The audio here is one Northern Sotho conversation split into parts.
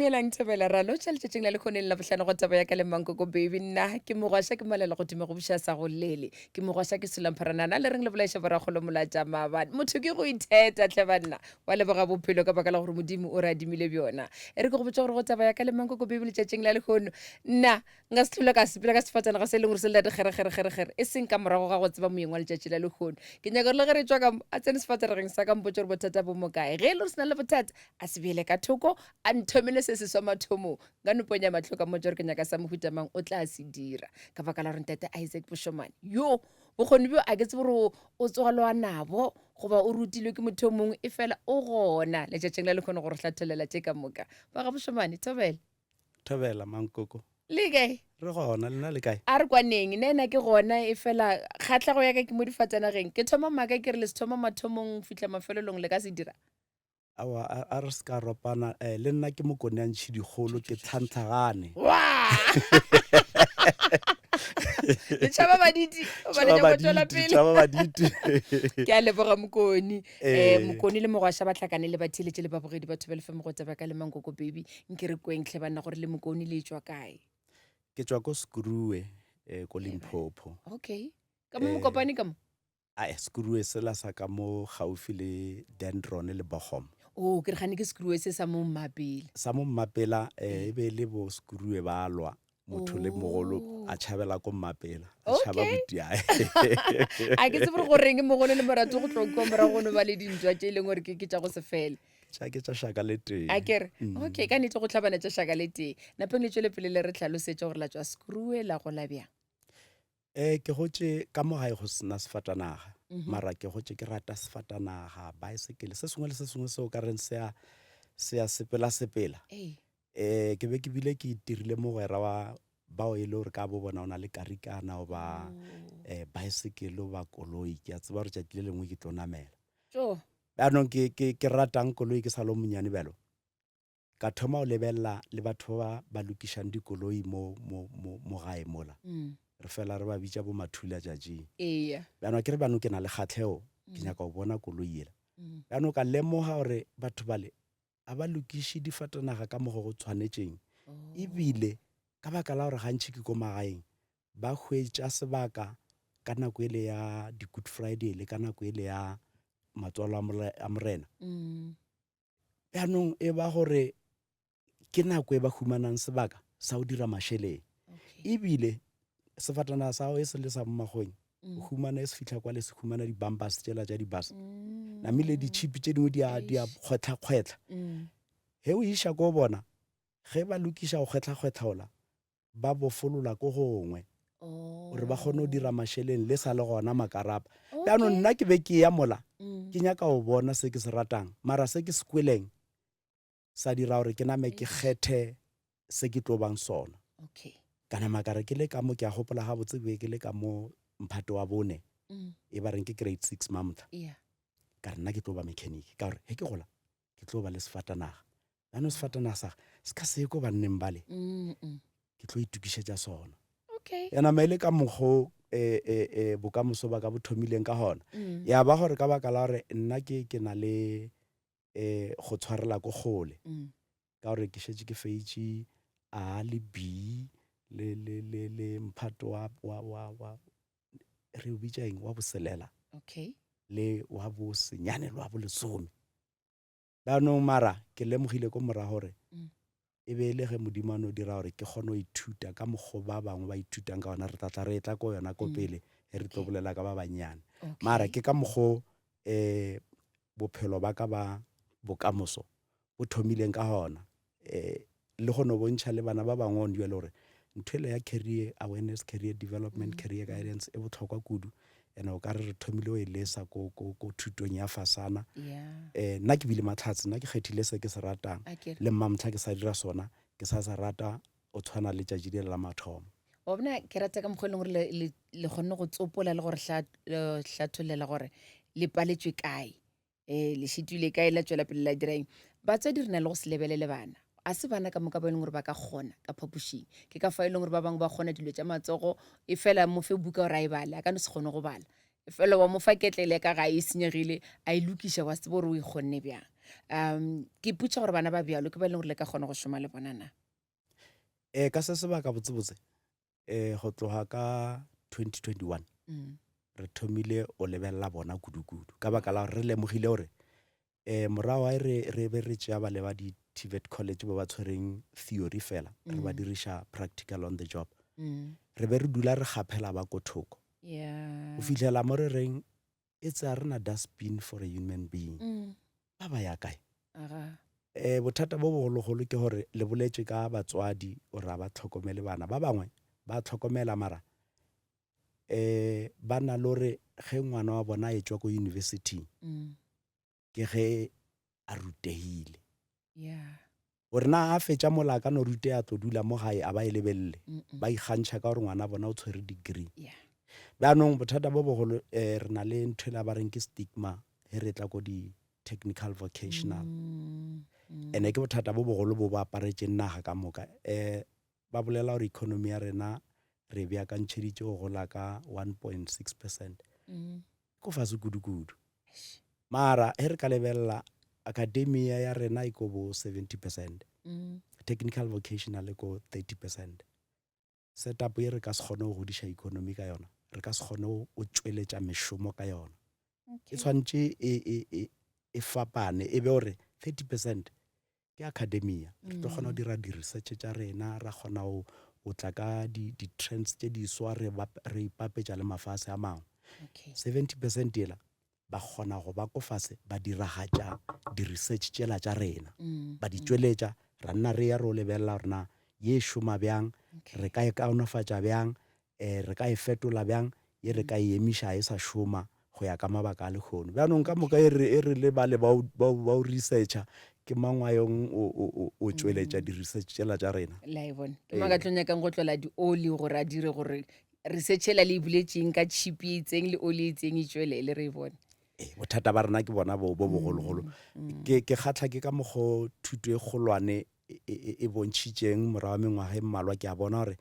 Dumelang Thobela ra lotšha letšatšing la lekgoneng la bohlano go taba ya ka le Mankoko baby nna ke mogwaša ke malela godimo go buša sa go lele ke mogwaša ke sulampharanana le reng le bolaiša borakgolo molatša maabane motho ke go itheta tlhe banna wa leboga bophelo ka baka la gore modimo o re adimile bjona e re ke go botša gore go taba ya ka le Mankoko baby letšatšing la lekgono nna nka se tlhole ka sepela ka sefatanaga se e leng gore se lela dikgerekgerekgerekgere e seng ka morago ga go tseba moyeng wa letšatši la lehono ke nyaka gore le ge re tšwa ka mo a tsene sefatanageng sa ka mpotse gore bothata bo mo kae ge e le gore se na le bothata a se beele ka thoko a nthomele se se swa mathomong nka no ponya matlho ka mmotsa gore ke nyaka sa mohuta mang o tla se dira ka baka la gore ntate isaac bošomane yo bokgoni bjo a ke tsebe gore o tswalwa nabo goba o rutilwe ke motho o mongwe e fela o gona letšatšing la lekgono gore hlatholela tše ka moka ba ga bošomane thobela Thobela, Mankoko. Le kae? Re gona, lena le kae? A re kwaneng, nna ena ke gona e fela kgatlhego ya ka ke mo difatanageng. Ke thoma maaka ke re le se thoma mathomong fihla mafelelong le ka se dira. Aowa, a, a re se ka ropana. Eh, le nna ke mokone a ntšhidikgolo, ke tlhantlhagane. Wa! Le tšhaba baditi, gobane Tšhaba nyako tšwela baditi, pele. tšhaba baditi. Ke a leboga Mokone. Eh. Um Mokone le Mogwaša ba hlakane le batheeletše le babogedi ba Thobela FM go taba ka le Mankoko Baby. Nke re kweng hle banna gore le Mokone le tšwa kae. Ke tšwa ko Skrue, eh, ko Limpopo. Okay. Ka mo Mokopane ka mo? Ae, Skrue sela sa ka mo gaufi le Dendron le Bochum. Oh, ke re gane ke Skrue se sa mo Mmapela. Sa mo Mmapela, eh, e be e le bo Skrue ba lwa. Motho le mogolo Oh. a tšhabela ko Mmapela, a tšhaba Okay. botiae. A ke tsebe gore goreng mogolo le morato go tlo kwa morago go no ba le dintwa tše e leng gore ke ke tša go se fele. Tša ke tša šaka le tee. A ke re, okay, ka nnete go hlabana tša šaka le tee. Napeng le tšwele pele le re hlalosetše gore la tšwa Skrue la gola bjang. Eh, ke gotše ka mo gae go sena sefatanaga, mara ke gotše ke rata sefatanaga, baesekele, se sengwe le se sengwe seo ka reng se a se a sepela sepela. Ee. Eh, ke be ke bile ke itirile mogwera wa bao e le gore ka bo bona o na le karikana goba eh, baesekele goba koloi, ke a tseba gore tšatši le lengwe ke tlo namela. Tjo. Bjanong ke, ke, ke ratang koloi ke sa le o monnyane bjalo, ka thoma go lebelela le batho ba ba lokišang dikoloi mo, mo, mo, mo gae mola. Re fela re ba bitša bo mathula tšatšing. Eya. Bjanong ke re bjanong ke na le kgahlego, ke nyaka go bona koloi yela. Bjanong ka lemoga gore batho bale a ba lokiše difatanaga ka mokgo go tshwanetšeng ebile ka baka la gore gantši ke ko magaeng ba hwetša sebaka ka nako ele ya di-good friday le ka nako ele ya matswalo a morena bjanong e ba gore ke nako e ba humanang sebaka sa go dira mašeleng ebile sefatanaga sa gago e se le sa mmagong o humana e se fihla kwa le se humana di-bumpers tšela tša di-bus namile ditšhipi tše dingwe di a di a kgwetlha-kgwetlha ge o iša ko bona ge ba lokiša go kgwetlha-kgwetlha ola ba bofolola ko gongwe gore ba kgone go dira mašeleng le sa le gona makarapa bjanong nna ke be ke ya mola ke nyaka go bona se ke se ratang mara se ke se kweleng sa dira gore ke name ke kgethe se ke tlo bang sona. Okay. Ka nama ka re ke le ka mo, ke a gopola gabotse ke be ke le ka mo mphato wa bone, mm. e ba reng ke grade 6 mamtha. Yeah. Ka re nna ke tlo ba mechanic, ka gore he ke gola ke tlo ba le sefatanaga. Jaanong sefatanaga sa se ka se ko banneng bale. Mm -mm. Ke tlo itokišetša sona. Okay. Ya nama e le ka mokgo e, e, e, bokamoso ba ka bo thomileng ka gona. Mm. Ya ba gore ka baka la gore nna ke ke na le eh go tshwarela ko kgole mm. ka gore ke šetše ke feitše a le b le le le le mphato wa wa wa wa re o bitša eng wa boselela okay le wa bosenyane le wa bolesome jaanong mara ke lemogile ko morago gore mm. e be e le ge modimo a no dira gore ke kgone go ithuta ka mokgwa ba bangwe ba ithutang ka gona re tla tla re etla ko yona ko mm. pele ge re tlo bolela ka ba bannyane okay. mara ke ka mokgwa um bophelo ba ka ba bokamoso bo thomileng ka gona um le go no bontšha le bana ba bangwe one jale gore ntho ele ya career awareness career development mm. career guidance e botlhokwa kudu and o ka re re thomile o e lesa ko, ko, ko thutong ya fasana yeah. eh, nna ke bile matlhatse nna ke kgethile se ke se ratang Akere. le mmamtlha ke sa dira sona ke sa se rata o tshwana le tšatši le la mathomo wa bona ke rata ka mokgwa e leng gore le- le le kgonne go tsopola le gore hlathollela gore le paletšwe kae um le šitile kae la tšwela pele la dira eng batswadi re na le go se lebelele bana a se bana ka moka ba e leng gore ba ka kgona ka phapošing ke ka fa e leng gore ba bangwe ba kgona dilo tša matsogo e fela mo fe buka gore a e bale a ka no se kgone go bala e fela wa mo fa ketlele ka ga e senyegile a e lokiša wa se tsebe gore o e kgonne bjang. Um ke ipotša gore bana ba bjalo ke ba e leng gore le ka kgona go šoma le bona na? Um ka se sebaka botsebotse um go tloga ka 2021 mm. re thomile o lebelela bona kudu-kudu ka baka la gore re lemogile gore um morago ga re re be re tšea bale ba di-tvet college ba ba tshwereng theory fela mm. re ba mm. diriša practical on the job mm. re be re dula re kgaphela ba ko thoko yeah. go fitlhela mo re reng e tse re na dustbin for a human being mm. ba ba ya kae um bothata bo bogologolo ke gore le boletše ka batswadi gore a ba tlhokomele bana ba bangwe ba tlhokomela mara um ba na le gore ge ngwana wa bona a etšwa ko university mm. ke ge a rutegile gore na a fetša mola a ka no rute a tlo dula mo gae a ba e lebelele ba ikgantšha ka gore ngwana bona o tshwere degree bjaanong bothata bo bogolo um re na le ntho e la ba reng ke stigma ge re tla ko di-technical vocational mm, mm. and-e ke bothata bo bogolo bo bo aparetšeng naga ka moka um ba bolela gore economy ya rena re beakantšheditše go gola ka 1.6 percent mm. ko fase kudu-kudu mara ge re ka lebelela academia ya rena e ko bo 70 percent mm. technical vocational e ko 30 percent setup ye re ka se kgone go godiša economy ka yona re ka se kgone go tšweletša mešomo ka yona e tshwanetše e, e, e, e fapane e be gore 30 percent ke academia re tlo kgona go mm. dira di-research tša rena ra kgona go tla ka di-trends tše diswa re, re ipapetša le mafase a mangwe 70 percent ela ba kgona go ba ko fase ba diragatša di-research tšela tša rena mm, ba di mm. tšweletša ra nna re ya re o lebelela gore na ye šoma bjang re ka e kaonafatša bjang um re ka e fetola bjang ye re ka e emiša e sa šoma go ya ka mabaka a lekgono bjanong ka moka e re e re le bale ba o researcha ke mang wa yong o tšweletša mm. di-research tšela tša rena la e bone ke mang ka tlo nyakang go tlola di-oli gore a dire gore research ela le e buletšeng ka chip e itseng le oli e itseng e tšwelele re e bone ee bothata ba rena ke bona bo bo bogologolo mm, mm. ke ke kgatlha ke ka mokgo thuto e kgolwane e, e, e bontšhitšeng morago mengwaga e mmalwa ke a bona gore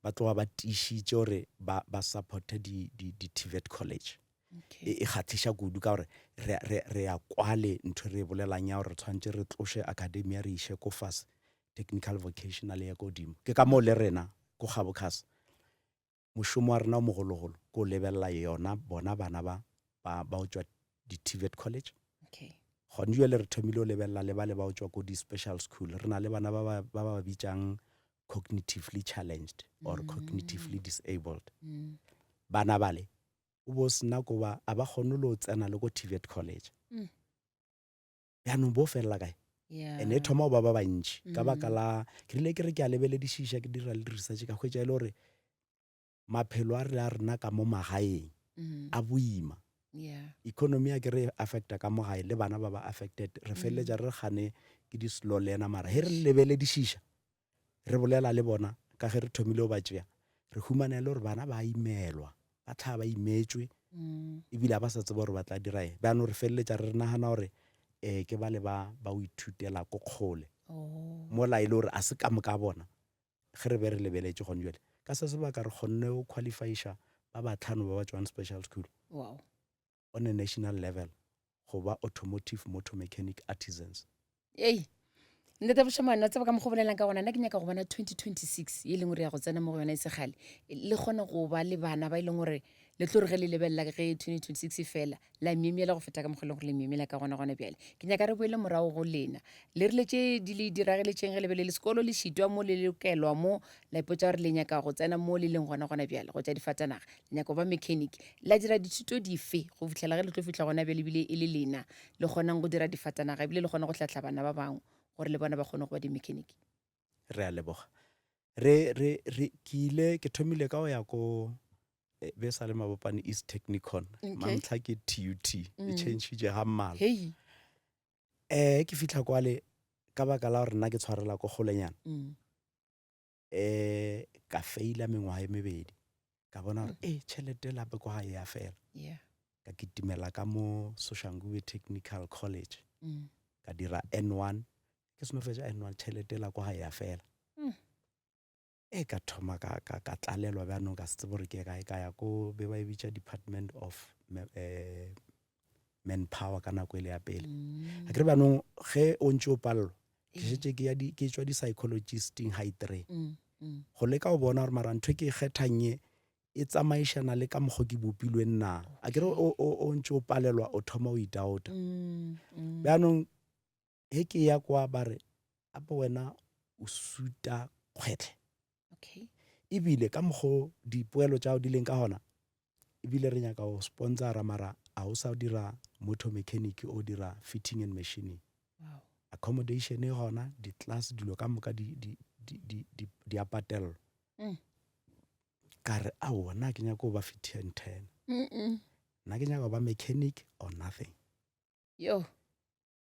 ba tloga ba tiišitše gore ba ba supporte di di di TVET college e, e kgatlhiša kudu ka gore re re re ya kwale ntho e re e bolelang ya gore re tshwanetse re tloše academia re iše ko fase technical vocational ya ko godimo ke ka moo le rena ko gabocas mošomo wa rena o mogologolo ke o lebelela yona bona bana ba ba ba o tšwa di-tvet college okay. gone jale re thomile o lebelela le ba le ba o tšwa ko di-special school re na le bana ba ba ba ba bitsang cognitively challenged or mm. cognitively disabled mm. bana bale o bo sena ko ba a ba kgone le o tsena le ko tvet college mm. Bjanong bo felela kae? Yeah. And e thoma go ba ba bantši ka baka mm. la ke rile ke re ke a lebeledišiša ke dira le research ka hwetša e le gore maphelo a re a rena ka mo magaeng mm. a boima yeah. economy a ke re affecta ka mo gae le bana ba ba affected re mm. feleletša re gane ke di-slow learner mara he re lebeledišiša re bolela le bona ka ge re thomile go ba tšea re humana e le gore bana ba imelwa ba tlhaa ba imetšwe mm. ebile a ba sa tseba gore ba tla dira eng bjaanong re feleletša re nagana gore um ke bale ba ba o ithutela ko kgole oh. mola e le gore a se ka moka bona ge re be re lebeletše gone jale ka se sebaka re kgonne go qualifyiša ba batlhano ba ba tšwang special school wow. on a national level go ba automotive motor mechanic artisans. Ei, ntate Bošomane, wa tseba ka mokgwa o bolelang ka gona, nna ke nyaka go bona 2026 ye e leng gore ya go tsena mo go yona e se kgale, le kgone go ba le bana ba e leng gore le tlo re ge le lebelela ge 2026 e fela la myemyela go feta ka mokgwa e leng gore le myemyela ka gona gona bjale. Ke nyaka re boele morago go lena. Le rile tše di le dirageletšeng ge le be le le sekolo le šitwa mo le lokelwa mo la ipotša gore le nyaka go tsena mo le leng gona gona bjale go tša difatanaga le nyaka go ba mechanic la dira dithuto dife go fihlela ge le tlo fihla gona bjale ebile e le lena le kgonang go dira difatanaga ebile le kgona go hlahla bana ba bangwe gore le bona ba kgone go ba di-mechanic re a leboga re re re ke ile ke thomile ka go ya ko eh, be sa le mabopane east technicon Okay. mantlha ke tut e Mm. changile ga mmalwa hei um ke fitlha kwale ka baka la gore nna ke tshwarela ko kgolenyana mm. um ka feila mengwaga e mebedi ka bona gore e tšhelete lape kwa gae ya fela yeah. ka kitimela ka mo soshanguve technical college mm. ka dira n one ke seno fetša n one tšhelete la kwa gae ya fela Mm. e ka thoma ka, ka, ka tlalelwa bjanong ka se tsebe gore ke ye kae ka ya ko be ba e bitša department of me, eh, manpower ka nako e le ya pele mm. a kere banong ge o ntse o palelwa ke šetše ke ya di ke tšwa di-psychologisting high three mm, mm. go leka go bona gore mara ntho e ke e kgethang e e tsamaišana le ka mokgwa ke bopilweng na a kere o ntse o palelwa o thoma o itaota bjaanong he ke ya kwa ba re ape wena o suta kgwetlhe okay ebile ka mokgo dipoelo tša di leng ka gona ebile re nyaka go sponsora mara a o sa dira motor mechanic o dira fitting and machining wow. accommodation e gona di-class dilo ka moka di, di, di, di, di, di a patelelwa mm. ka re aowa nna ke nyaka go ba fifty and ten mm -mm. nna ke nyaka go ba mechanic or nothing yo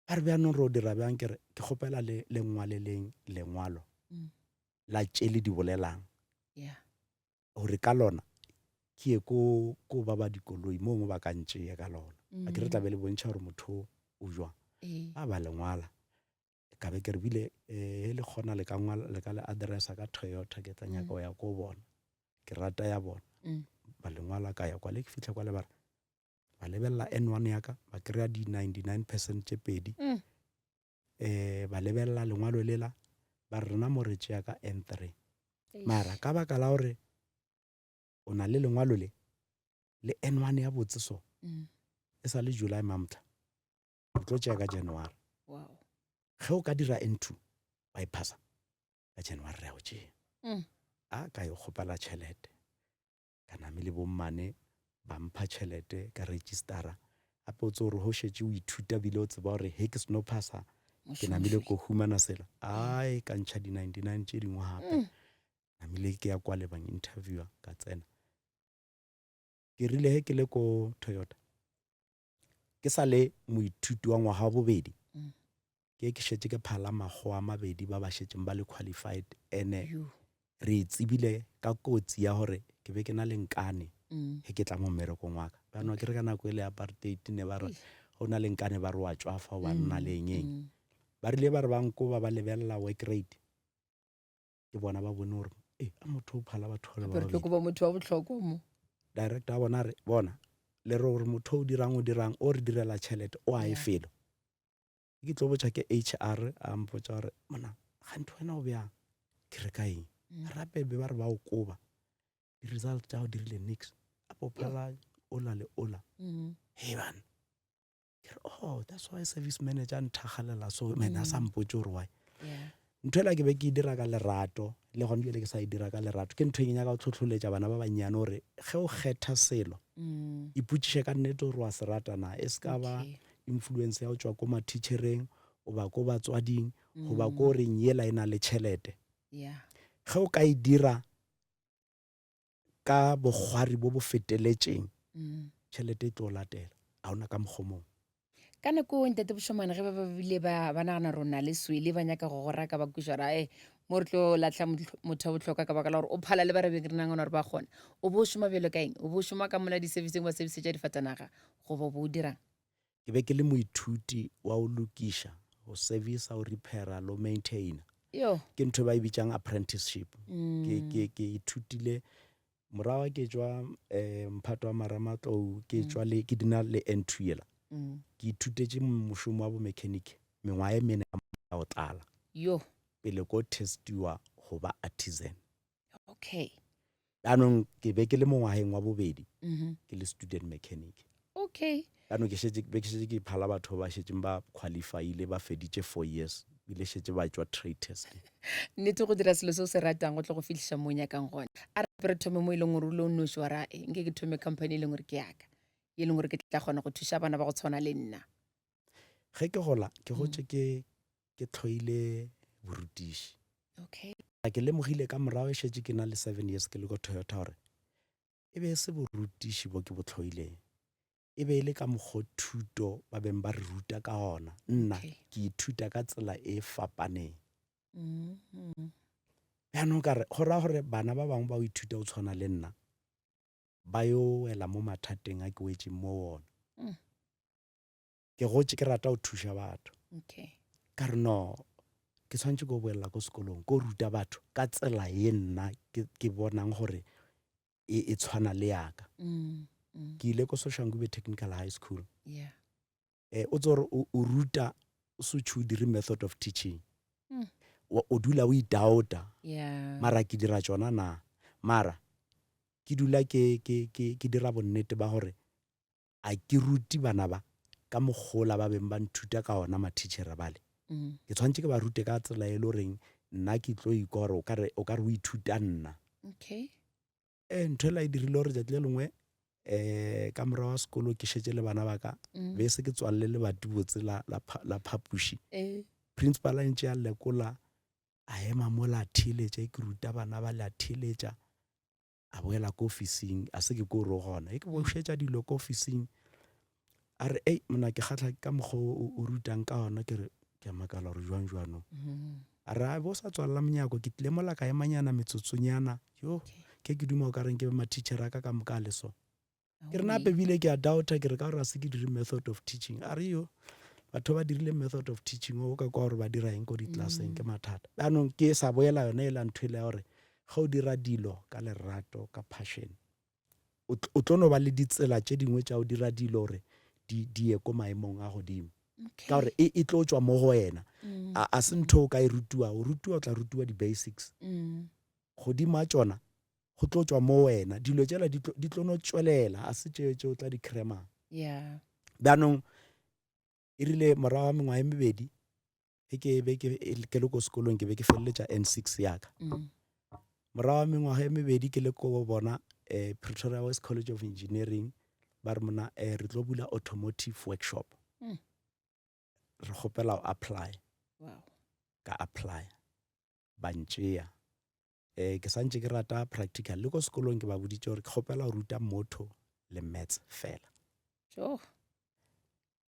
Ba re bjanong re o dira bjang? Ke re, ke kgopela le le nngwaleleng lengwalo mm. la tše le di bolelang yeah. gore ka lona ke ye ko ko ba ba dikoloi mo ngwe ba ka ntšeye ka lona mm. a ke re tla be le bontšha gore motho o jwang ee. ba ba lengwala ka be ke re bile um le kgona le ka ngwala le ka le addressa ka Toyota ke tla nyaka mm. go ya ko bona ke rata ya bona mm. ba lengwala ka ya kwa le ke fitlha kwa le ba re ba lebelela N1 ya ka ba kry-a di 99 percent tše pedi mm. eh ba lebelela lengwalo lela ba re rena mo re tšea ka N3 mara ka baka la gore o na le lengwalo le le N1 ya botse so mm. e sa le July mamtla re tlo tšea ka January wow. ge o ka dira N2 wa e phasa ka January re ya go tšea mm. a ka yo kgopela tšhelete ka name le bommane ba mpha tšhelete ka registera gape o tse gore go šetše o ithuta bile o tseba gore he ke seno phasa ke namile ko humana sela ai ka ntšha di-99 tše dingwe gape mm. namile ke ya kwa lebang interviewer ka tsena ke rile he ke le ko Toyota ke sa le moithuti wa ngwaga wa bobedi mm. ke ke šetše ke phala makgowa a mabedi ba ba šetšeng ba le qualified ene re e tsebile ka kotsi ya gore ke be ke na le nkane mm. ge ke tla mo mmerekong wa ka jaanong ke re ka nako e le apartheid ne ba re go na le nkane ba re wa tšwafa wa nna le eng eng mm. ba rile ba re ba nkoba ba lebelela work rate ke bona ba bone gore e a motho o phala batho ba le Gape re tlo babedi koba motho wa bohlokwa mo director wa bona a re bona le re gore motho o dirang o dirang o re direla tšhelete o a e Yeah. felo ke tlo botša ke HR a mpotša gore mona ganthe wena o bjang ke re ka eng Mm. rape be ba re ba o koba di-result tša go dirile nix apo phala ola le ola Mm. hey bana ke re oh that's why service manager a nthagalela so man a sa Mm. mpotse gore why Yeah. ntho ela ke be ke e dira ka lerato le gone bjale ke sa e dira ka lerato ke ntho e ke nyaka go tlhotlholetša bana ba bannyane gore ge o kgetha selo Mm. ipotšiše ka nnete gore wa se rata na e se ka ba Okay. influence ya go tšwa ko mathichereng goba ko batswading goba Mm. ko reng yela e na le tšhelete Yeah. ge o ka e dira ka bokgwari bo bo feteletšeng mm. tšhelete e tlo latela a ona ka mokgomong ka nako ntate bošomane ge ba ba bile ba ba nagana rona le swele ba nyaka go go raka ba kweša gore ae mo re tlo latlha motho wa botlhokwa ka baka la gore o phala le ba re beng re nagana gore ba kgona o bo o šoma bjalo ka eng o bo o šoma ka mola di-serviceng wa service tša difatanaga goba o bo o dirang Ke be ke le moithuti wa go lokiša, go servisa, go repaira le go maintaina. Yo. Ke ntho e ba e bitsang apprenticeship. Mm. Ke, ke, ke ithutile morago ke tšwa um mphato wa maramatlou ke Mm. tšwa le ke dina le N2 yela. Mm. Ke ithutetše mošomo wa bomechanic mengwaga e mene ya go tlala Yo. pele ko testiwa go ba artisan. Okay. Jaanong ke be ke le mo ngwageng wa bobedi Mm -hmm. ke le student mechanic. Okay. Jaanong ke šetše be ke šetše ke phala batho ba šetšeng ba qualifyile ba feditše 4 years bile šetše ba tšwa trade test. Nnete go dira selo se o se ratang go tlo go fihliša mo o nyakang gona. A re re thome mo e leng gore o le o noši wa ra e nke ke thome company e leng gore ke yaka e leng gore ke tla kgona go thuša bana ba go tshwana le nna. Ge ke gola ke gotše ke ke tlhoile borutiši. Okay. Ke lemogile ka morago e šetše ke na le 7 years ke le ko Toyota gore e be e se borutiši bo ke bo tlhoileng e be e le ka mokgo thuto ba beng ba re ruta ka gona nna Okay. ke ithuta ka tsela e fapaneng Mm -hmm. bjanong ka re go raya gore bana ba bangwe ba o ithuta o tshwana le nna ba yo wela mo mathateng a ke wetšeng mo wona Mm. ke gotše ke rata go thuša batho Okay. ka re no ke tshwanetse ko boelela ko sekolong ko ruta batho ka tsela ye nna ke, ke bonang gore e, e tshwana le yaka Mm. Mm. ke ile ko Soshanguve Technical High School Yeah. Um o tse gore o ruta o se tšho o dire method of teaching. O dula o idoubta. Mara ke dira tšona na? Mara ke dula ke ke ke ke dira bonnete ba gore a ke rute bana ba ka mokgola ba beng ba nthuta ka ona mathitšhere bale. Ke tshwanetse ke ba rute ka tsela e le goreng nna ke tlo ikwa gore o ka re o ka re o ithuta nna. Okay. E ntho ela e dirile gore tšatši le lengwe um ka morago ga sekolo ke šetše le bana ba ka mm. be se ke tswalele lebati botse la, la, la phapoši eh. principal a ntše a lekola a ema mola a theeletša e ke ruta bana ba le a theeletša a boela ko ofising a se ke ko ro gona e ke bošetša dilo ko ofising a re ei mona ke kgatlha ka mokgwa o rutang ka ona ke re ke a makala gore jwang jwanong mm-hmm. a re a bo sa tswalela monyako ke tlile mola ka emanyana metsotsonyana yo ke ke duma o ka reng ke be mathichera ka ka moka a le so ke re nape bile ke a doubta ke re ka gore a se ke dire method of teaching a re yo batho ba dirile method of teaching o ka kwa gore ba dira eng ko ditlelaseng ke mm. mathata jaanong ke sa boela yone e la ntho e le ya gore ge o dira dilo ka lerato ka passion o tlo no ba le ditsela tše dingwe tša go dira dilo gore di di ye ko maemong a godimo ka gore e, e tlo tšwa mo go wena mm. a, a se ntho o ka e rutiwa o rutiwa o tla rutiwa di-basics mm. godimo a tšona go tlo tšwa mo wena dilo tšela di tlo no tšwelela a se tše tše o tla di cremang yeah. bjanong e rile morago ga mengwaga e mebedi ge ke be ke ke le ko sekolong ke be ke feleletša N6 ya ka mm. morago ga mengwaga e mebedi ke le ko bona eh, Pretoria West College of Engineering ba re mona eh, re tlo bula automotive workshop mm. re kgopela o apply wow. ka apply ba ntšea eh ke santše ke rata practical le ko sekolong ke ba boditše gore ke kgopela go ruta motho le maths fela sure.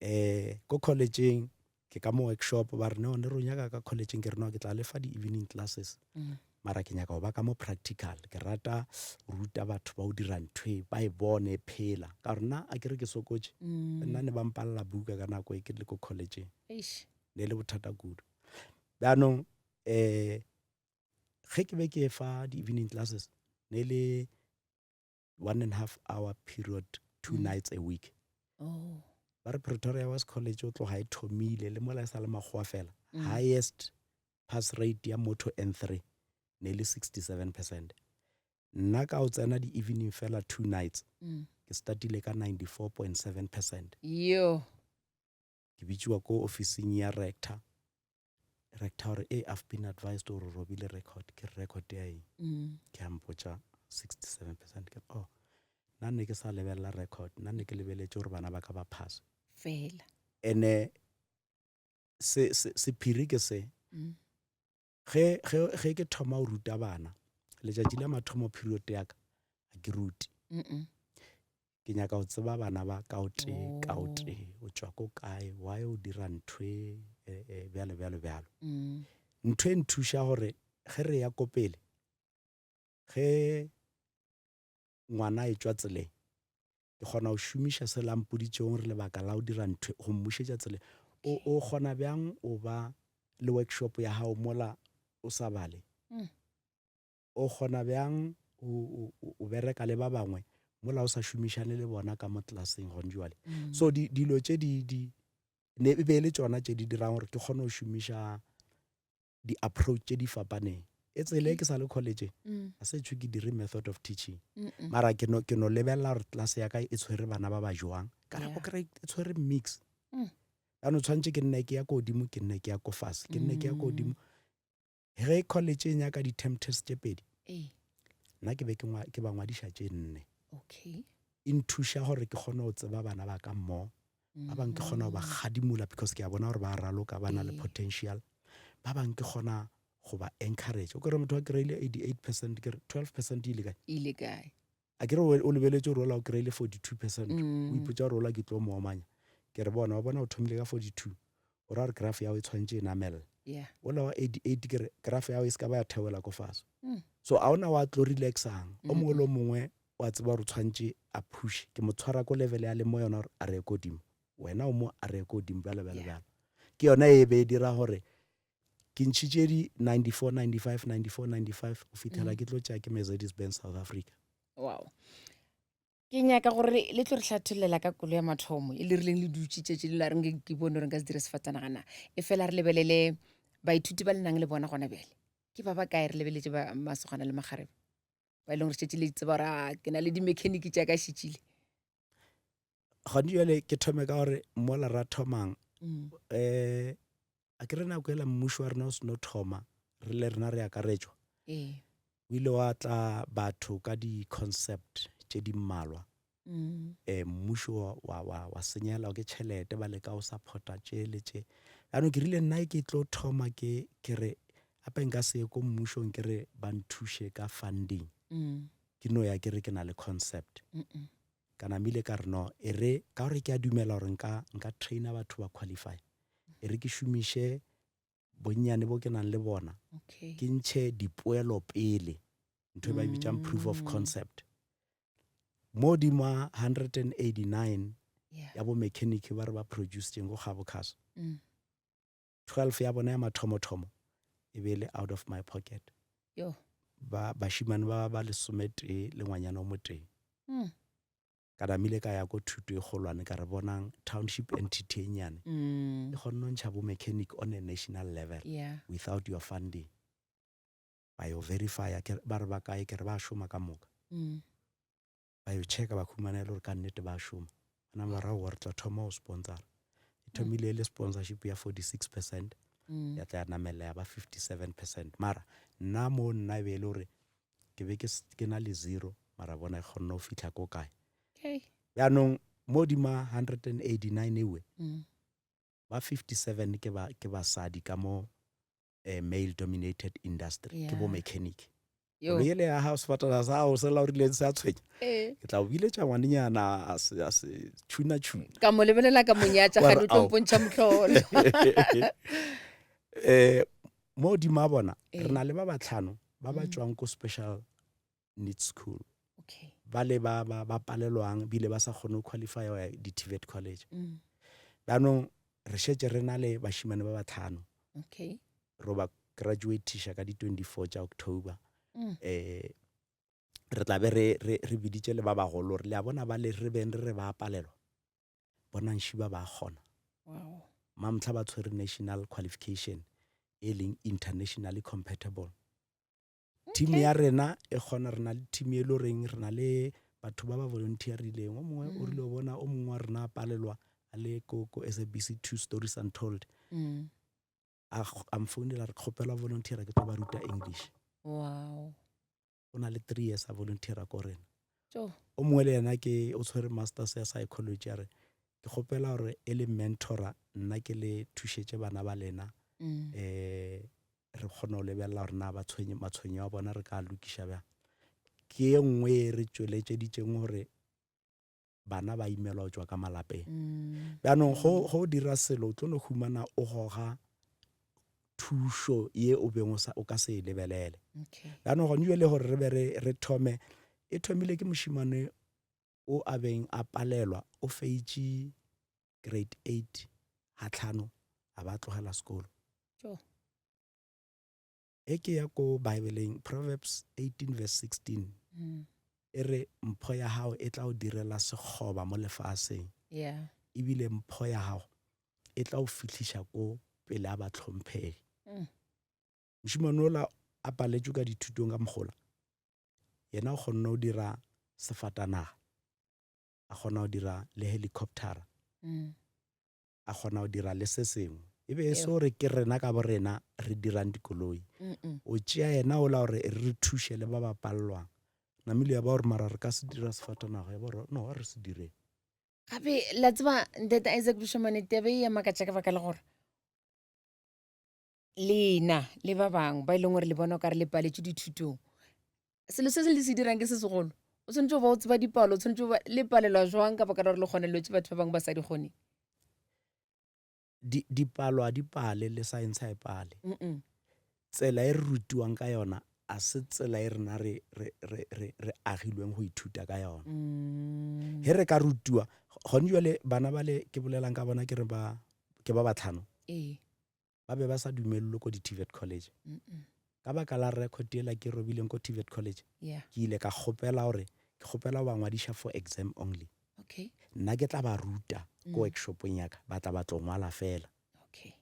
eh ko collegeng ke ka mo workshop ba re no ne re nyaka ka collegeng ke re no ke tla lefa di-evening classes mm. mara ke nyaka go ba ka mo practical ke rata ruta batho ba o dira ntho e ba e bone e phela ka gore nna a ke re ke sokotše mm. nna ne ba mpalela buka ka nako e ke le ko collegeng ne le bothata kudu bjaanong um ge ke be ke fa di-evening classes ne le one and half hour period two mm. nights a week oh. ba re pretoria west college o tloga e thomile le mola e sa le makgowa fela mm. highest pass rate ya motho n3 ne le 67 percent nna ka o tsena di-evening fela two nights mm. ke startile ka 94.7 percent yo ke bitšiwa ko ofising ya rector rector gore e i've been advised gore robile record ke record ya eng mm. ke a mpotša 67 percent ke oh nna ne ke sa lebelela record nna ne ke lebeletše gore bana ba ka ba pass fela ene se se sephiri ke se mm. Ge, ge, ge ke thoma go ruta bana, letšatši la mathomo period ya ka, ga ke rute. Ke nyaka go tseba bana ba ka o tee, ka o tee, o tšwa ko kae, why o dira ntho e, e, e, bjalo, bjalo, bjalo. Mm. Ntho e nthuša gore ge re ya ko pele, ge ngwana e tšwa tseleng, ke kgona go šomiša se la mpoditšego gore lebaka la go dira ntho go mmušetša tseleng. O, o kgona bjang o ba le workshop ya gago mola o sa bale? Mm. O kgona bjang o, o, o bereka le ba bangwe mola o sa šomišane le bona ka mo klaseng gone jwale? Mm. So di, dilo tše di, di, ne e be e le tšona tše di dirang gore ke kgone go šomiša di-approach tše di fapaneng e tsele ke sa le college mm. a se tšho ke dire method of teaching mara ke no ke no lebelela gore class ya ka e tshwere bana ba ba jwang ka nako kry e tshwere mix mm. jaanong tshwanetse ke nne ke ya ko godimo ke nne ke ya ko fase ke nne ke ya ko godimo mm. ge college e nyaka di-term test tše pedi nna ke be ke ba ngwadiša tše nne okay e nthuša gore ke kgone go tseba bana ba ka mmogo ba bangwe ke kgona go ba kgadimola because ke a bona gore ba raloka ba na le potential ba bangwe ke kgona go ba encourage o kere motho a kry-ile 88 percent ke re 12 percent ile kae ile kae a kere o lebeletse gore ola o kry-ile 42 percent o mm. ipotsa gore ola ke tlo mo omanya ke re bona wa bona o thomile ka 42 o ra gore graph ya go e tshwanetse e namelela ola wa 88 ke re graph ya go e se ka ba ya theola ko fase mm. so a ona wa tlo relaxang o mongwe le o mongwe o a tseba gore o tshwanetse a push ke mo tshwara ko level ya le mo yona gore a re ye ko godimo wena o mo a re ye ko godimo bjalo bjalo bjalo ke yona e be e dira gore ke ntšhitše di 94 95 94 95 go fitlhela mm. ke tlo tšea ke Mercedes Benz South Africa wow. Ke nyaka gore le tlo re hlathollela ka kolo ya mathomo e le rileng le dutše tšatši le la reng ke bone gore nka se dire sefatanaga na. E fela re lebelele baithuti ba le nang le bona gona bjale. Ke ba ba kae re lebeletše ba masogana le makgarebe ba e leng gore šetše le tseba gore a ke na le di-mechanic tša ka šetšile. Gone jale ke thome ka gore mola ra thomang um a ke re nako ela mmušo wa rena o seno thoma re le rena re akaretšwa Ee. o ile wa tla batho ka di-concept tše di mmalwa Mm. um mmušo wa, wa, wa, wa senyelwa ke tšhelete ba leka go supporta tše le tše jaanong ke rile nna ke tlo thoma ke ke re gape nka se ye ko mmušong ke re ba nthuše ka funding Mm. ke no ya ke re ke na le concept Mm -mm. Ka namile ka re no e re ka gore ke a dumela gore nka nka trainer batho ba qualify e re ke šomiše bonnyane bo ke nang le bona Okay. ke ntšhe dipoelo pele ntho e ba e bitsang proof of Mm. concept mo dima 189 Yeah. ya bo mechanic ba re ba producetseng go Kgabo Cars Mm. 12 ya bona ya mathomothomo e be e le out of my pocket Yo. ba bašimane ba ba lesometee le ngwanyana o motee Mm. ka namile ka ya ko thuto e kgolwane ka re bonang township entity e nnyane Mm. e kgonne go ntšha bo mechanic on a national level Yeah. without your funding ba yo verifya ke ba re ba kae ke re ba šoma ka moka Mm. ba yo checka ba khumana e le gore ka nnete ba šoma ba nama ba ra gore tla thoma go sponsora e thomile e le sponsorship ya 46 percent Mm. ya tla ya namelela ya ba 57 percent mara nna mo nna e be e le gore ke be ke s- ke na le zero mara bona e kgonne go fitlha ko kae Okay. jaanong mo dima 189 ewe Mm. ba 57 ke ba ke basadi ka mo eh, male dominated industry ke bo Yeah. mechanic Yo. koloi ele ya gago sefatana sa gago se laorileng se a tshwenya Ee. ke tla o biletša ngwanenyana a se a se tšhuna tšhuna Ka mo lebelela ka mo nyatša Wa gane re, o tlo "Ao." mpontšha mohlolo. eh mo godimo a bona Ee. re na le ba batlhano ba ba Mm. tšwang ko special needs school Okay. ba le ba ba ba palelwang bile ba sa kgone go qualify go ya di-tvet college Mm. jaanong re šetše re na le bašimane ba batlhano Okay. ro ba graduatiša ka di-24 tša October Mm. eh re tla be re re re biditše le ba bagolo re le a bona ba le re beng re re ba palelwa bonang šiba ba kgona Wow. mamtlha ba tshwere national qualification e leng internationally compatible team Okay. ya rena e kgona re na le team e le goreng re na le batho ba ba volunteerileng o mongwe o Mm. rile o bona o mongwe wa rena a palelwa a le ko ko SABC 2 stories untold Mm. a a mfounela re kgopela volunteer ke tlo ba ruta English Wow. o na le 3 years a volunteera ko rena Tjo. o mongwe le yena ke o tshwere masters ya psychology a re ke kgopela gore e le mentora nna ke le thušetše bana ba lena Mm. eh re kgone go lebelela gore na batshwenye matshwenyo a bona re ka lokiša bjang ke ye nngwe e re tšweletšeditšeng gore bana ba imelwa go tšwa ka malapeng Mm. bjanong go go dira selo o tlo no humana o goga thušo ye o beng o sa- o ka se e lebelele Okay. bjanong gone jale gore re be re re thome e thomile ke mošimane o a beng a palelwa o feitše grade 8 ga tlhano a ba tlogela sekolo Tjo. E ke ya ko Bibleng, Proverbs 18 verse 16 Mm. e re mpho ya gago e tla o direla sekgoba mo lefaseng Yeah. ebile mpho ya gago e tla o fihliša ko pele a batlhomphegi. Mm. Mošemane ola a paletšwe ka dithutong ka mogola, yena o kgonne go dira sefatanaga, a kgona go dira le helicoptera, Mm. a kgona go dira le se sengwe e be e se gore ke rena ka bo rena re dirang dikoloi o tšea yena ola gore re thuše le ba ba palelwang namile ya ba gore mara re ka se dira sefatanaga ya ba gore no a re se direng gape la tseba ntate Isaac Boshomane tebe e ya makatša ka baka la gore lena le ba bangwe ba e leng gore le bona o kare le paletše dithutong selo se se le se dirang ke se segolo o tshwanetse go ba o tseba dipalo o tshwanetse go ba le palelwa jwang ka baka la gore le kgone dilo tse batho ba bangwe ba sa di kgoneng Di, dipalo a di pale le science a e pale Mm -mm. tsela e re rutiwang ka yona a se tsela e rena re, re, re, re, re agilweng go ithuta ka yona Mm. he re ka rutiwa gone jale bana ba le ke bolelang ka bona ke re ba ke ba batlhano ee ba be ba sa dumelelwe ko di-tvet college Mm -mm. ka baka la record ela ke robileng ko tvet college Yeah. ke ile ka kgopela gore ke Ke kgopela go ba ngwadiša for exam only. Okay. Nna ke tla ba ruta ko workshopong ya ka, ba tla ba tlo ngwala fela. Okay.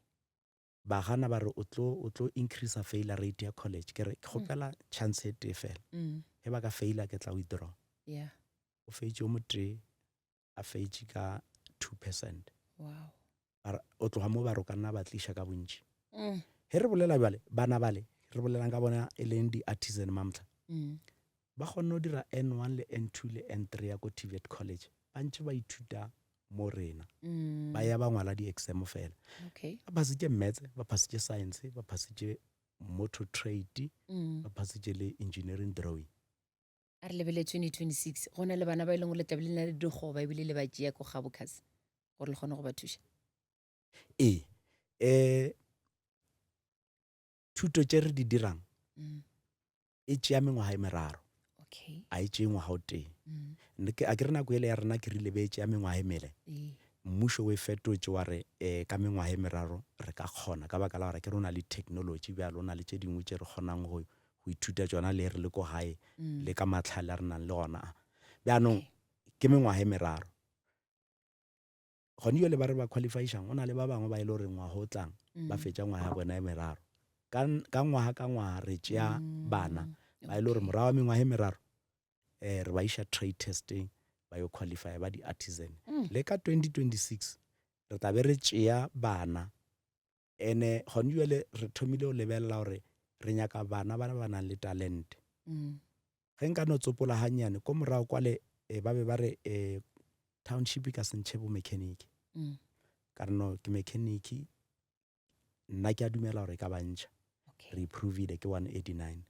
Ba gana ba re o tlo o tlo increase failure rate ya college. Ke re ke kgopela chance e tee fela. Ge ba ka faila ke tla withdraw. Yeah. O feitše o motee a feitše ka 2%. Wow. Ba re o tloga mo ba re o ka nna ba tliša ka bontši. Ge re bolela bjale bana bale re bolelang ka bona e leng di-artisan mamhla. Ba kgonne go dira N1 le N2 le N3 ya ko TVET college ba ntše ba ithuta mo rena. Ba ya ba ngwala di-exam fela. Okay. Ba phasitše maths, ba phasitše science, ba phasitše motor trade, ba phasitše le engineering drawing. A re lebelele 2026 go na le bana ba e leng gore le tlabe le na le digoba ebile le ba tšea ko Gabocas gore le kgone go ba thuša. Ee, um thuto tše re di dirang e tšea mengwaga e meraro okay. a e tšee ngwaga o tee a ke re nako ele ya rena ke rile be e tšea mengwaga e mele mmušo o e fetotše wa re um ka mengwaga e meraro re ka kgona ka baka la gore ke re o na le technology bjalo o na le tše dingwe tše re kgonang go go ithuta tšona le re le ko gae le ka matlhale a re nang le gona a bjaanong ke mengwaga e meraro Gone jale ba re ba qualifyšang, go na le ba bangwe ba e le gore ngwaga o tlang ba fetša ngwaga ya bona e meraro. Ka, ka ngwaga ka ngwaga re tšea bana ba e le gore morago ga mengwaga e meraro um re ba iša trade testing ba yo qualify ba di-artisan. Le ka 2026 re tla be re tšea bana ene gone jale re thomile go lebelela gore re nyaka bana ba ba nang le talente. Ge nka no tsopola gannyane ko morago kwale eh, ba be ba re eh, township e ka se ntšhe bo mechanic. Ka re no ke mechanic nna ke a dumela gore e ka ba ntšha. Re improvile ke 189.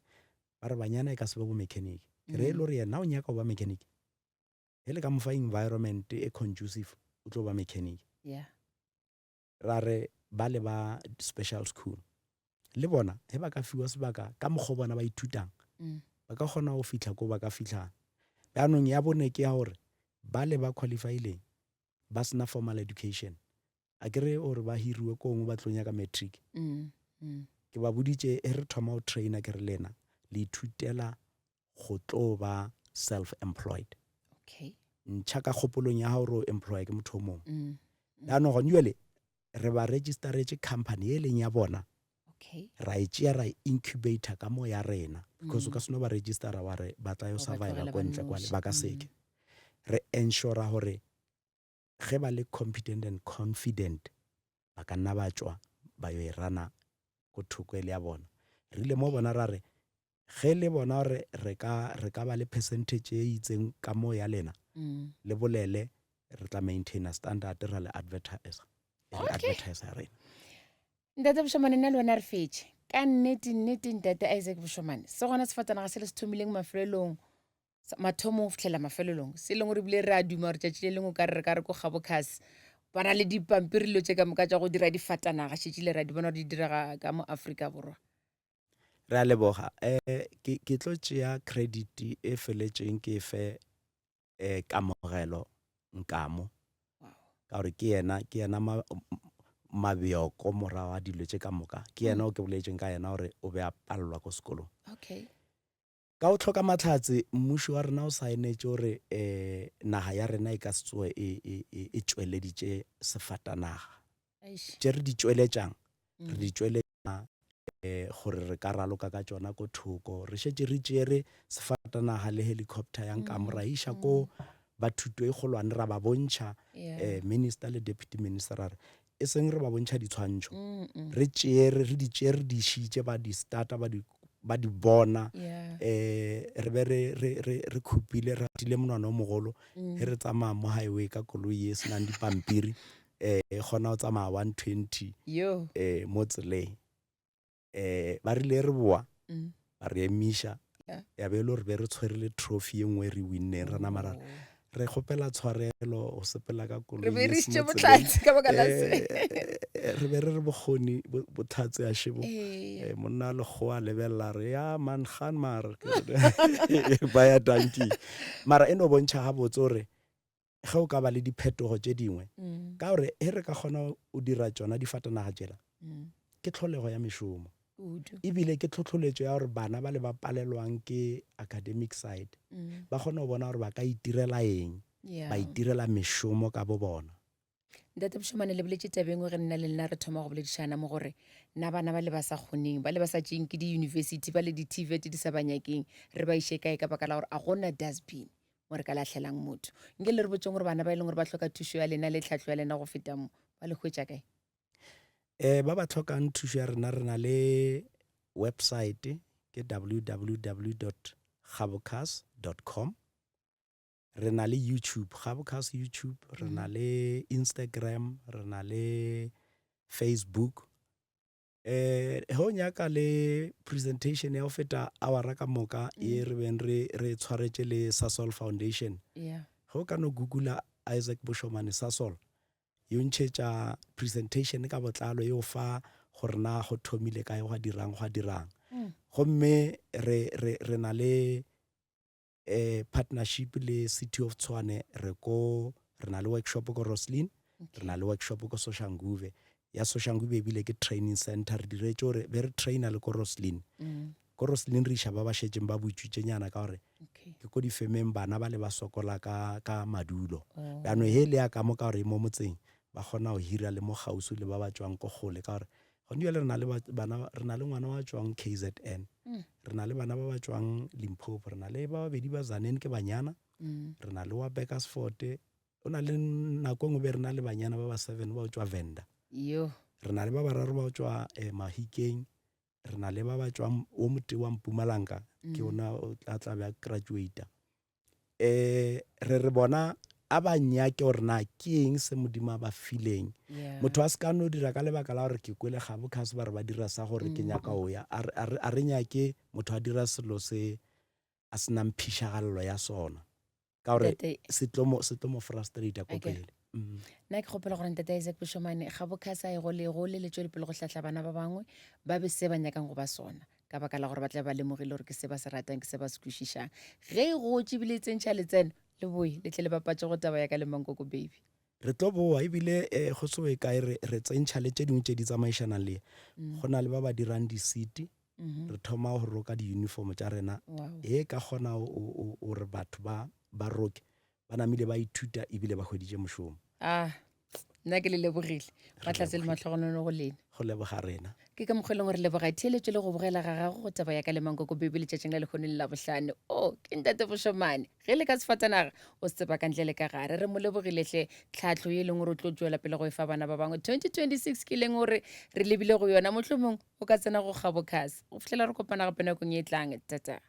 Ba re banyana e ka se be bo mechanic. Ke re e le gore yena o nyaka go ba mechanic. Ge le ka mo fa environment e conducive o tlo ba mechanic. Yeah. Ra re ba le ba special school le bona ge ba ka fiwa sebaka ka mokgwa bona ba ithutang ba ka kgona go fihla ko ba ka fihlang. Bjanong ya bone ke ya gore ba le ba qualifyileng ba sena formal education a ke re gore ba hiriwe ko gongwe ba tlo nyaka matric. Ke ba boditše ge re thoma go trainer ke re lena le ithutela go tlo ba self employed. Okay. Ntšha ka kgopolong ya gago gore o employ ke motho o mongwe. Jaanong gone jale re ba registeretše company e leng ya bona. Okay. Ra e tšea ra e incubator ka mo ya rena because o ka se no ba registera wa re ba tla yo survive ko ntle kwale ba ka seke. Re ensure gore ge ba le competent and confident ba ka nna ba tšwa ba yo e rana ko thoko e le ya bona. Re ile mo bona ra re ge le bona gore re ka re ka ba le percentage e itseng ka mo ya lena le bolele re tla maintaina standard ra le advertise re Okay. advertise ya rena. Ntate Boshomane nna le wena re fetše ka nnete nnete ntate Isaac Boshomane se gona sefatanaga se le se thomileng mafelelong mathomong go fitlhela mafelelong se e leng gore ebile re a duma gore tšatši le lengwe o ka re re ka re ko gabocas ba na le dipampiri dilo tše ka moka tša go dira difatanaga šetše le ra di bona gore di direga ka mo Afrika Borwa. Re a leboga. Um ke ke tlo tšea credit e feletšeng ke e fe um Kamogelo Nkamo ka gore ke yena ke yena mabjoko morago ga dilo tše ka moka. Ke yena o ke boletšeng ka yena gore o be a palelwa ko sekolong. Okay. Ka go hloka mahlatse, mmušo wa rena o saenetše gore naga ya rena e ka se tsoge e, e, e, e tšweleditše sefatanaga. Tše re di tšweletšang, re di tšweletša gore re ka raloka ka tšona ko thoko. Re šetše re tšere sefatanaga le helicopter ya Nkamo ra iša ko ba thuto e kgolwane ra ba bontšha, minister le deputy minister ra re e seng re ba bontšha ditshwantšho re tšere re di tšere di išitše ba di starta ba di ba di bona um re be re re re re khupile re atile monwana o mogolo ge re tsamaya mo highway ka koloi e senang dipampiri um e kgona go tsamaya 120 yo um mo tseleng um ba rile re boa ba re emiša ya be e le gore be re tshwere le trophy ye nngwe re winneng re nama ra re kgopela tshwarelo go sepela ka koloi Re be re išitše bohlatse ka baka la se. Re be re re bokgoni bohlatse a šebo monna wa lekgowa a lebelela re ya man gaan maar ba ya dankie mara e no bontšha gabotse gore ge o ka ba le diphetogo tše dingwe ka gore ge re ka kgona go dira tšona difatanaga tšela ke tlholego ya mešomo. Kudu. Ebile ke tlhotlholetšo ya gore bana ba le ba palelwang ke academic side Mm. ba kgone go bona gore ba ka itirela eng, Yeah. ba itirela mešomo ka bo bona. Ntate Bošomane, le boletše taba e nngwe ge nna le lena re thoma go boledišana mo gore na bana ba le ba sa kgoneng, ba le ba sa tšeeng ke diyunibesithi, ba le di-TVET di sa ba nyakeng, re ba iše kae ka baka la gore a gona dustbin mo re ka lahlelang motho. Nke le re botšeng gore bana ba e leng gore ba hloka thušo ya lena le tlhahlo ya lena go feta mo, ba le hwetša kae? Eh, ba ba tlhokang thušo ya rena re na le website ke www dot gabocas dot com. Re na le YouTube, Gabocas YouTube, re na le Instagram, re na le Facebook. Eh, ge o nyaka le presentation ya go feta awara ka moka ye re beng re re tshwaretše le Sasol Foundation. Yeah. Ge o ka no googla Isaac Boshomane Sasol, yo ntšhetša presentation ka botlalo e o fa gore na go thomile kae gwa dirang gwa dirang. Gomme re re re na le eh partnership le City of Tshwane re ko re na le workshop ko Roslyn re na le workshop ko Soshanguve ya Soshanguve ebile ke training center re diretše gore be re trainer le ko Roslyn Mm. ko Roslyn re iša ba ba šetšeng ba butšwitšenyana ka gore Okay. ke ko difemeng bana ba le ba sokola ka ka madulo Oh. bjano he le ya ka mo ka gore e mo motseng ba kgona go hira le mo kgauswi le ba ba tšwang ko kgole ka gore Gone bjale re na le bana, re na le ngwana wa tšwang KZN, mm. re na le bana ba ba tšwang Limpopo, re na le ba babedi ba Tzaneen ke banyana, mm. re na le wa Burgersfort, o na le nako e nngwe be re na le banyana ba ba seven ba go tšwa Venda. Yo. Re na le ba bararo ba go tšwa eh, Mahikeng, re na le ba ba tšwang o motee wa Mpumalanga, ke mm. ona o tla tla be a graduata. um re re bona a ba nyake gore na ke eng se modimo a ba fileng motho a se ka no dira ka lebaka la gore ke kwele gabo cause ba re ba dira sa gore ke nyaka o ya a re nyake motho a dira selo se a se nang phišagalelo ya sona ka gore se tlo mo se tlo mo frustrate ko pele mm. Nna ke kgopela gore ntate Isaac Bošomane ga bokhasa e gole gole le tšwele pele go hlahla bana ba bangwe ba be se ba nyakang go ba sona ka baka la gore ba tla ba lemogile gore ke se ba se ratang ke se ba se kwešišang. Ge e gotše ebile e tsentšha letseno le boe le tle le bapatše go taba ya ka le Mankoko Baby. Re tlo boa ebile um go se go ye kae re re tsentšha le tše dingwe tše di tsamaišanang le go na le ba ba dirang di-seat re thoma go roka di-uniform tša rena e ka kgona gore batho ba ba roke ba namile ba ithuta ebile ba hweditše mošomo. Ah, nna ke le lebogile. Mahlatse le mahlogonono go lena. Go leboga rena. Ke ka mokgwa e leng gore leboga theeletšo le go bogela ga gago go taba ya ka le Mankoko Baby letšatšing la lehono le Labohlano. O, ke Ntate Bošomane. Ge le ka sefatanaga, o se tseba ka ntle le ka gare. Re mo lebogile hle tlhahlo ye e leng gore o tlo tšwela pele go e fa bana ba bangwe. 2026 ke leng gore re lebile go yona, mohlomong o ka tsena go Kgabo Cars. Go fihlela re kopana gape nakong e tlang. Tata.